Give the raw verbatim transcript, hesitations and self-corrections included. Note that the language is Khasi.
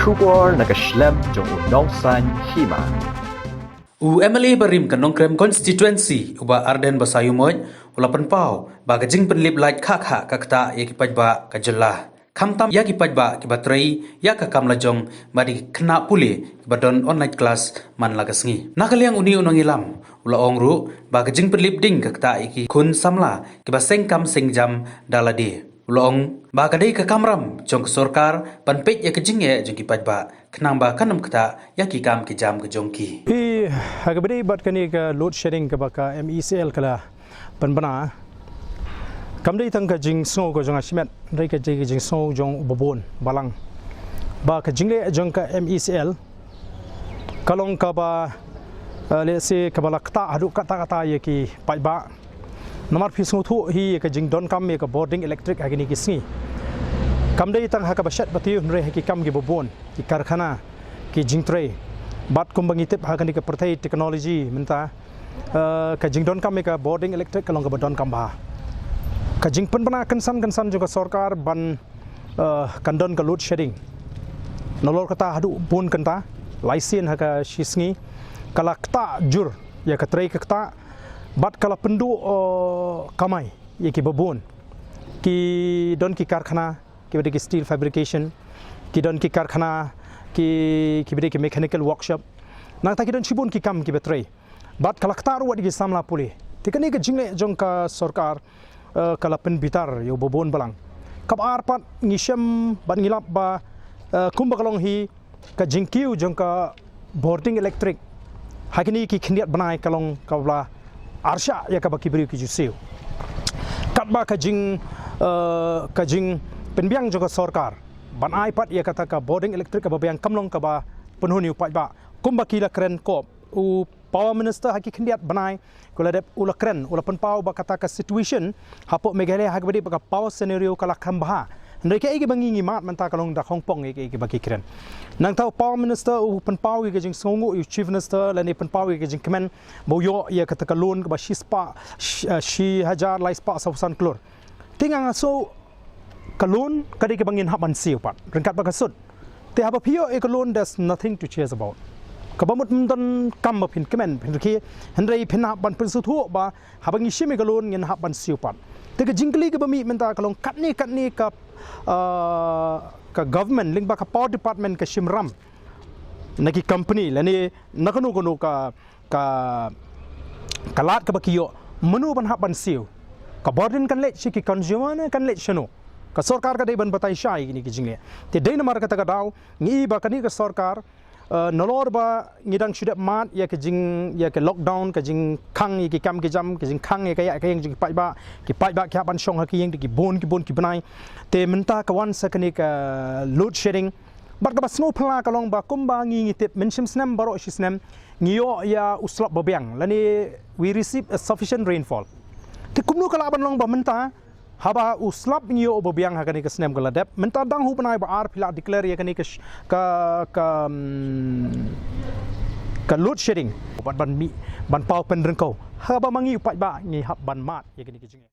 Khubor na ka shlem jong u nongsan hima. U M L A barim ka Nongkrem constituency, u Bah Ardent Basaiawmoit, u la pynpaw ba ka jingpynlip lait khah khah ka ktah ïa ki paidbah ka jylla, khamtam ïa ki paidbah kiba trei ïa ka kam lajong bad ïa ki khynnah pule kiba don online class man la ka sngi. Na ka liang une u nongïalam u la ong ruh ba ka jingpynlip ding ka ktah ïa ki khun samla kiba seng kam seng jam da lade. U la ong ba ka dei ka kamram jong ka sorkar ban peit ïa ka jingeh jong ki paidbah khnang ba kan ym ktah ïa ki kam ki jam ka jong ki. Phi, ha kaba ïadei bad kane ka load shedding kaba ka M E C L ka la pynbna, kam dei tang ka jingsngew ka jong nga shimet, hynrei ka dei ka jingsngew jong u babun balang ba ka jingleh jong ka M E C L ka long kaba, eh, let's say, kaba la ktah haduh katta katta ïa ki paidbah. Namar phi sngewthuh hi ïa ka jingdonkam ïa ka bording electric ha kine ki sngi. Kam dei tang ha kaba shet ba tiew, hynrei ha ki kam kiba bun, ki karkhana, ki jingtrei. Bad kumba ngi tip ha kane ka pyrthei technology mynta, eh, ka jingdonkam ïa ka bording electric ka long kaba donkam bha. Ka jingpynbna kynsan kynsan jong ka sorkar ban, eh, kan don ka load shedding. Nalor kata haduh bun kynta, lai sien ha ka shi sngi, ka la ktah jur ïa ka trei ka ktah, bad ka la pynduh, eh, kamai ïa kiba bun. Ki don ki karkhana kiba dei ki steel fabrication, ki don ki karkhana ki, kiba dei ki mechanical workshop. Nangta ki don shibun ki kam kiba trei. Bad ka la ktah ruh wat ïa ki samla pule. Te kane ka jingleh jong ka sorkar, eh, ka la pynbitar ïa u babun balang. Kaba ar pat ngi shem bad ngi lap ba, eh, kumba ka long hi ka jingkiew jong ka bording electric ha kine ki khyndiat bnai ka long kaba la arshah ïa kaba ki briew ki ju siew. Katba ka jing, eh, ka jingpynbiang jong ka sorkar ban ai pat ïa kata ka bording electric kaba biang kam long kaba pynhun ïa u paidbah. Kumba ki la kren kop, u Power Minister ha ki khyndiat bnai ka la dep u la kren, u la pynpaw ba kata ka situation hapoh Meghalaya ha kaba dei ba ka power scenario ka la kham bha. Hynrei kaei kaba ngi ngi mad mynta ka long da khongpong ïa kaei kaba ki kren. Nangta u Power Minister u pynpaw ïa ka jingsngewnguh ïa u Chief Minister lane pynpaw ïa ka jingkmen ba u ïoh ïa kata ka loan kaba shispah, shi, eh, shi hajar lai spah sawphew san klur. Te nga nga sngew ka loan ka dei kaba ngin hap ban siew pat ryngkat bad ka sut. Te haba phi ïoh ïa ka loan, there's nothing to chase about. Kaba mut ym don kam ba phin kmen, phin rkhie, hynrei phin hap ban pynsngewthuh ba haba ngi shim ïa ka loan ngin hap ban siew pat. Te ka jingkylli kaba mih mynta ka long katne katne ka, ah, ka government lyngba ka power department ka shim ram na ki company lane na kano kano ka ka, ka lad kaba ki ïoh, mano ban hap ban siew? Ka bording kan leit sha ki consumer ne kan leit shano? Ka sorkar ka dei ban batai shai ïa kine ki jingleh. Te dei namar kata ka daw ngi i ba kane ka sorkar, eh, nalor ba ngi dang shu dep mad ïa ka jing, ïa ka lockdown, ka jingkhang ïa ki kam ki jam, ka jingkhang ïa ka ïa ka ïeng jong ki paidbah, ki paidbah ki hap ban shong ha ki ïeng da ki bun ki bun ki bnai. Te mynta ka wan sa kane ka load shedding, bad kaba sngewphylla ka long ba kumba ngi ngi tip, mynshem snem baroh shi snem ngi ïoh ïa u slap ba biang lane we receive a sufficient rainfall. Te kumno ka lah ban long ba mynta haba u slap ngi ïoh ba biang ha kane ka snem ka la dep, mynta dang ha u bnai ba ar phi la declare ïa kane ka sh-, ka, ka, mm, ka load shedding? Bad ban mih, ban paw pynryngkaw, haba ma ngi u paidbah ngi hap ban mad ïa kane ka jingeh.